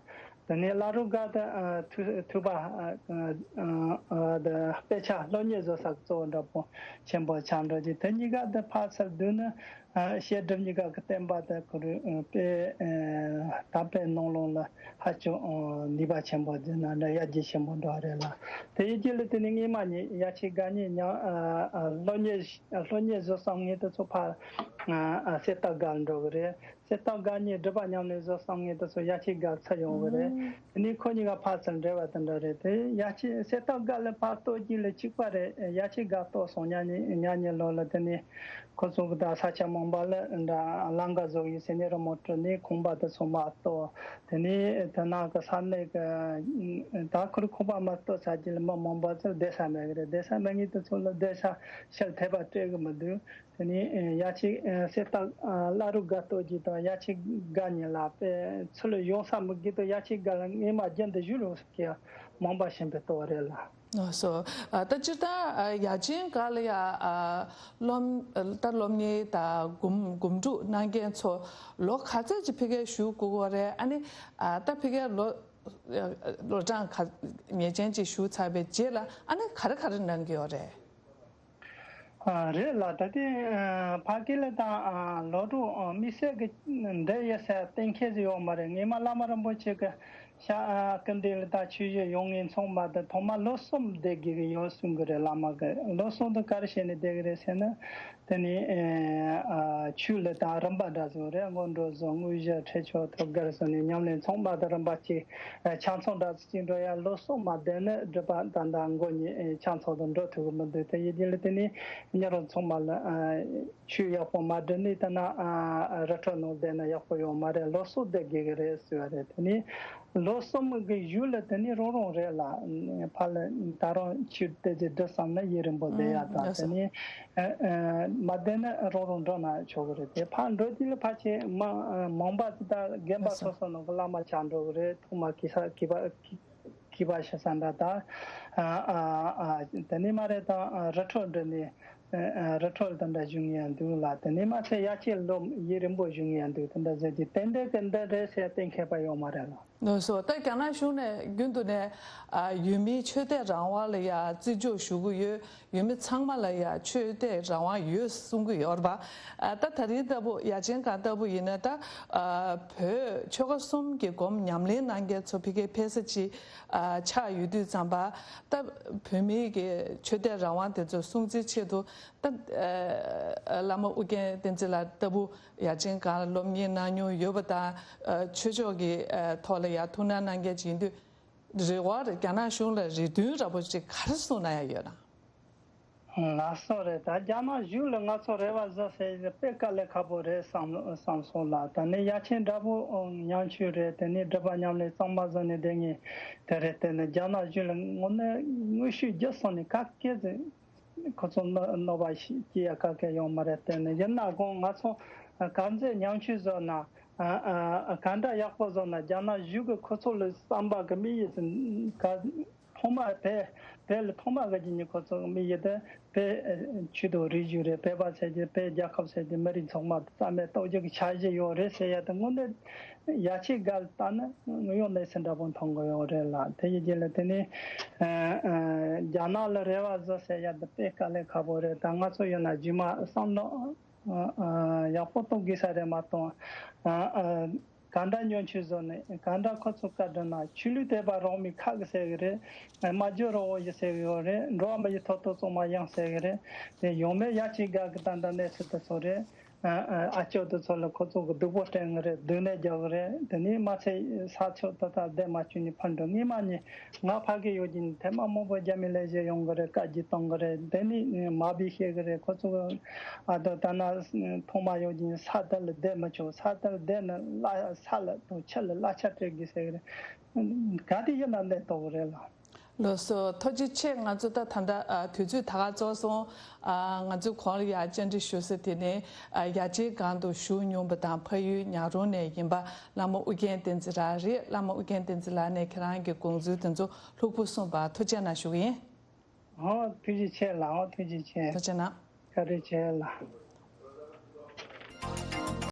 དེ་ནས་བླ་རུང་སྒར་དེ་ཨ་ཐུ་ཐུབ་པ་ཨ་ཨ་དེ་དཔེ་ཆ་སློབ་གཉེར་བཟོ་ས་གཙོ་བོ་འདྲ་པོ་ཆེན་པོ་ཆགས་འགྲོ་རྗེས། དེ་གཉིས་ཀ་དེ་ཕར་ཚུར་བསྡུར་ན་ཨ་བཤད་སྒྲུབ་གཉིས་ཀ་གི་བསྟན་པ་དེ་ཁོ་རང་དཔེ་ཨ་ད་དཔེ་ནང་ལོགས་ལ་ཧ་ཅང་ཨ་ནུས་པ་ཆེན་པོ་ཟེར་ན་འདྲ་ཡར་རྒྱས་ཆེན་པོ་འགྲོ་བ་རེད་ལ། དེ་ཡི་རྗེས་ལ་དེ་ནས་སྔས་མ་ནས་ཡ་ཆེན་སྒར་གཉིས་མཉམ་ཨ་ཨ་སློབ་གཉེར་སློབ་གཉེར་བཟོ་བསམ་མཁན་དེ་ཚོ་ཕར་ཨ་ཨ་གསེར་རྟ་སྒར་འགྲོ་གི་རེད། གསེར་རྟ་སྒར་གཉིས་སྒྲུབ་པ་ཉམས་ལེན་བཟོ་བསམ་མཁན་དེ་ཚོ་ཡ་ཆེན་སྒར་ཚུར་ཡོང་གི་རེད། དེ་ནས་ཁོ་གཉིས་ཀ་ཕར་ཚུར་འབྲེལ་བ་དེ་འདྲ་རེད། དེ་ཡ་ཆེན་གསེར་རྟ་སྒར་ལ་ཕར་གཏོགས་རྒྱུ་ལ་གཅིག་པ་རེད། ཡ་ཆེན་སྒར་གཏོགས་སོང་ཉག་ཉིས་ཉག་ཉིས་ལོ་ལ་དེ་ནས་ཁོ་ཚོ་གི་ད་ས་ཆ་མང་པོ་ལ་འདྲ་ལམ་ཁ་བཟོ་ཡི་ཟེར་ནས་རི་མོ་བྲིས་ནས་ཁང་པ་དེ་ཚོ་མར་གཏོར། དེ་ནས་དེ་ནང་གི་ས་གནས་གི་ད་ཁོ་རང་ཁང་པ་མར་གཏོར་ཚར་རྗེས་ལ་མི་མང་པོ་ཚོར་བསྡད་ས་མེད་གི་རེད། བསྡད་ས་མེད་མཁན་དེ་ཚོ་ལ་བསྡད་ས་ཕྱིར་ཐེབས་པ་སྤྲད་གི་མི་འདུག་དེ་ནས་ཡ་ཆེན་གསེར་རྟ་བླ་རུང་སྒར་གཏོགས་རྒྱུ་དང་ཡ་ཆེན་སྒར་གཉིས་ལ་དཔེ་ཚུར་ཡོང་ས་མི་དགོས་དང་ཡ་ཆེན་སྒར་ལ་སྔས་མ་རྒྱུན་དུ་བཞུགས་རོགས་ཟེར་གྱི་མང་པ་ཞིག་པའི་གཏོར་བ་རེད་ལ། ཨ་སོ། ཨ་ད་སྤྱིར་བཏང་ཨ་ཡ་ཆེན་སྒར་ལ་ཡ་ཨ་སློབ་ཨ་ད་སློབ་གཉེར་དང་སྒོམ་སྒོམ་སྒྲུབ་གནང་མཁན་ཚོ་ལོ་ག་ཚོད་ཅིག་ཕ་གིར་བཞུགས་དགོས་ཀྱི་རེད། ཨ་ནི་ཨ་ད་ཕ་གིར་ལོ་ལོ་གྲངས་ག་ངེས་ཅན་ཅིག་བཞུགས་ཚར་བའི་རྗེས་ལ་ཨ་ནི་ག་རེ་ག་རེ་གནང་གི་ཡོད་རེད། ཨ་རེད་ལ། ད་ལྟའི་ཨ་ཕ་གི་ལ་དང་ཨ་ལོ་དྲུག་ཨ་དམིགས་བསལ་གྱི་འདི་ཡོད་ཟེར་གཏན་འཁེལ་ཟིག་ཡོད་མ་རེད། སྔས་མ་བླ་མ་རིན་པོ་ཆེ་གི་ཤ་ཨ་སྐུ་མདུན་ལ་ད་ཆོས་ཞུ་ཡོང་མཁན་ཚང་མ་དང་ཐོག་མ་ལོ་གསུམ་བསྡད་དགོས་ཀྱི་ཡོད་གསུང་གི་རེད། བླ་མ་གི་ལོ་གསུམ་དུ་ག་རེ་བྱས་ནས་བསྡད་ཀྱི་རེད་ཟེར་ན། དེ་ནས་ཨ་ཆོས་ལ་དང་རིམ་པ་འདྲ་ཟིག་རེད། སྔོན་འགྲོ་སོགས་དངོས་གཞི་ཁྲིད་ཆོག་ཐོད་རྒལ་སོགས་ནས་ཉམས་ལེན་ཚང་མ་དང་རིམ་པ་གཅིག་ཆ་ཚང་འདྲ་ཅིག་འགྲོ་ཡ་ལོ་གསུམ་མ་བསྡད་ན་སྒྲུབ་པ་ད་ལྟ་མགོ་གཉིས་ཆ་ཚང་དུ་འགྲོ་ཐུབ་ཀྱི་མི་འདུག་དེ་ཡི་དེ་ལ་དེ་ནས་ཉེ་རབས་ཚང་མ་ལ་ཆོས་ཡག་པོ་མ་སྒྲུབ་ནས་ད་ན་རི་ཁྲོད་ནང་བསྡད་ན་ཡག་པོ་ཡོད་མ་རེད། ལོ་གསུམ་བསྡད་དགོས་ཀྱི་རེད་ཟེར་བ་རེད། དེ་ནས་ལོ་ ལོ་གསུམ་གྱི་གཞུག་ལ་དེ་ནི་རང་རང་རེད་ལ། ཕར་ལ་ད་རུང་ཆུ་དེ་ཅིག་འདྲི་བསམ་ན་ཡི་རིང་པོ་བསྡད་ཡ་དང་། དེ་ནི་མ་བསྡད་ན་རང་རང་འགྲོ་ན་ཆོག་གི་རེད། དེ་ཕར་འགྲོ་དུས་ལ་ཕལ་ཆེར་མ་མང་པ་དེ་ད་རྒན་པ་སོ་སོ་ནང་གི་བླ་མ་ཆགས་འགྲོ་གི་རེད། ཐོག་མ་གི་ས་གི་པ་གི་པ་ཤི་ས་འདྲ་ད། དེ་ནི་མ་རེད་ད་རི་ཁྲོད་འགྲོ་ནས། རི་ཁྲོད་དེ་འདྲ་བཞུགས་ཡ་འདུག་ལ། དེ་ནས་མ་ཚད་ཡ་ཆེ་ལོ་ཡི་རིང་པོ་བཞུགས་ཡ་འདུག་དེ་འདྲ་ཟེར་གྱི་དེ་འདྲ་གི་འདི་རེད་ཟེར་གཏན་འཁེལ་པ་ཡོད་མ་རེད་ལ། ལགས་སོ། ད་རྒྱ་ནག་གཞུང་ནས་རྒྱུན་དུ་ནས་ཡུལ་མིའི་ཆོས་དད་རང་དབང་ལ་ཡ་བརྩི་འཇོག་ཞུ་གི་ཡོད། ཡུལ་མི་ཚང་མ་ལ་ཡ་ཆོས་དད་རང་དབང་ཡོད་གསུང་གི་ཡོད་རེད་པ། ད་ད་རིང་ལྟ་བུ་ཡ་ཆེན་སྒང་ལྟ་བུ་ཡིན་ན་ད་བོད་ཆོལ་ཁ་གསུམ་གྱི་སྒོམ་ཉམས་ལེན་གནང་མཁན་ཚོ་ཕ་གིར་ཕེབས་ས་ཅིག་ཆགས་ཡོད་དུས་ཙམ་པ། ད་བོད་མིའི་གི་ཆོས་དད་རང་དབང་དེ་ཚོ་སྲུང་བརྩིའི་ཆེད་དུ་ད་བླ་མ་ཨུ་རྒྱན་བསྟན་འཛིན་ལགས་ལྟ་བུ་ཡ་ཆེན་སྒང་ལ་སློབ་གཉེར་གནང་མྱོང་ཡོད་པ་དང་། ཆོས་ཕྱོགས་ཀྱི་ཐོག་ལ་ཡ་ཐུགས་སྣང་གནང་མཁན་ཅིག་ཡིན་དུས། རེ་བ་རྒྱ་ནག་གཞུང་ལ་རེ་འདུན་འདྲ་པོ་ཅིག་ག་རེ་གསུངས་གནང་ཡ་ཡོད་ན། ལགས་སོ་རེད། ད་རྒྱ་ནག་གཞུང་ལ་ང་ཚོ་རེ་བ་བཟོ་ཟེར་ཡ་དཔེ་དཀའ་ལས་ཁག་པོ་རེད་བསམ་བསམ་སོང་ལ། ད་ནི་ཡ་ཆེན་འདྲ་པོ་ཉམ་ཆུང་རེད། དེ་ནི་སྒྲུབ་པ་ཉམས་ལེན་གཙང་མ་བཟོ་ནས་བསྡད་མཁན་དེ་རེད། དེ་ནི་རྒྱ་ནག་གཞུང་ལ་དངོས་གནས་དངོས་ཤུགས་བརྒྱུད་སོང་ནས་ག་སྐད་ཟིག་ཁོ་ཚོ་གནོད་པ་སྐྱེལ་ཡ་ག་གེ་ཡོང་མ་རེད། དེ་ནི་ཡིན་ན་དགོང་ང་ཚོ་ག་ཚོད་ཉམ་ཆུང་བཟོ་ན་ག་འདྲ་ཡག་པོ་བཟོ་ན་རྒྱ་ནག་གཞུང་གི་ཁོ་ཚོ་ལ་བསམ་པ་གི་དམིགས་ཡུལ་ག་ཐོག་མ་དེ་དེ་ལ་ཐོག་མ་གི་ཉིན་ཁོ་ཚོ་དམིགས་ཡུལ་དེ་བོད་ཆོས་དང་རིག་གཞུང་རེད། བོད་པ་ཟེར་གྱི་བོད་རྒྱལ་ཁབ་ཟེར་གྱི་མི་རིགས་ཚང་མ་རྩ་མེད་གཏོང་རྒྱུ་གི་འཆར་གཞི་ཡོད་རེད་ཟེར་ཡ་དེ་དངོས་གནས་ཡ་ཆེ་སྒང་ལ་ལྟ་ན་ངོ་ཡོང་གནས་ཚུལ་འདྲ་པོ་མཐོང་གི་ཡོད་རེད་ལ། དེ་ཡི་རྗེས་ལ་དེ་ནི་རྒྱ་ནག་ལ་རེ་བ་བཟོ་ཟེར་ཡ་དེ་དཔེ་དཀའ་ལས་ཁག་པོ་རེད། ད་ང་ཚོ་ཡོད་ན་རྗེས་མ་བསམ་བློ་ཡག་པོ་གཏོང་དགོས་ས་རེད་མ་གཏོགས། ག་འདྲ་ཉོན་ཆུ་བཟོ་ནས་ག་འདྲ་ཁོ་ཚོ་བཀའ་འདྲི་ན་ཆོས་ལུགས་དད་པ་རང་མོས་ཁག་གི་ཟེར་གི་རེད། སྨྲ་བརྗོད་རང་དབང་ཡོད་ཟེར་གི་ཡོད་རེད། འགྲོ་བ་མི་ཡི་ཐོབ་ཐང་གཙང་མ་ཡིན་ཟེར་གི་རེད། དེ་ཡོང་མེད་ཡ་གཅིག་དགའ་གི་ད་འདྲ་གནས་ཚུལ་དེ་ཚོ་རེད། ཨ་ཅོ་དེ་ཚོ་ལ་ཁོ་ཚོ་གི་སྡུག་པོ་སྤྲད་གི་རེད། སྡུག་བསྔལ་རྒྱག་གི་རེད། དེ་ནས་མ་ཚད་ས་ཕྱོགས་ད་ལྟ་བསྡད་མ་བཅུག་ནས་ཕར་འགྲོ་ངེས་མ་ཉེས། ང་ཕ་གི་ཡོད་ཀྱིན་ཐེངས་མ་མང་པོ་རྒྱ་མི་ལས་བྱེད་ཡོང་གི་རེད། བཀའ་བརྒྱུད་གཏོང་གི་རེད། དེ་ནི་མ་བི་ཤེས་གི་རེད། ཁོ་ཚོ་ཨ་ད་ད་ན་ཐོག་མ་ཡོད་ཀྱིན་ས་དེ་ལ་བསྡད་མི་ཆོག་ས་དེ་ལ་བསྡད་ན་གླ་ས་ལ་དང་ཆུ་ལ་གླ་ཆ་སྤྲད་དགོས་ཟེར་གི་རེད། ག་དེ་ཡིན་ན་གནས་ཐུབ་གི་རེད་ལ། ལགས་སོ། ཐུགས་རྗེ་ཆེ། ང་ཚོ་ད་ད་ལྟ་ཨ་དུས་ཚོད་ད་ག་རྫོགས་སོང་། ཨ་ང་ཚོ་གོང་ལ་ཡ་བཅར་འདྲི་ཞུ་ས་དེ་ནི་ཨ་ཡ་ཆེན་སྒང་དུ་བཞུགས་མྱོང་པ་དང་ཕ་ཡུལ་ཉག་རོང་ནས་ཡིན་པ་བླ་མ་ཨུ་རྒྱན་བསྟན་འཛིན་ལགས་རེད། བླ་མ་ཨུ་རྒྱན་བསྟན་འཛིན་ལགས་ནས་ཁྱེད་རང་གི་དགོངས་ཚུལ་དེ་ཚོ་ལྷུག་པོ་གསུངས་པར་ཐུགས་རྗེ་གནང་ཞུ་གི་ཡིན། ཨོ་ཐུགས་རྗེ་ཆེ་ལགས། ཨོ་ཐུགས་རྗེ་ཆེ། ཐུགས་རྗེ་གནང་། བཀའ་དྲིན་ཆེ་ལགས།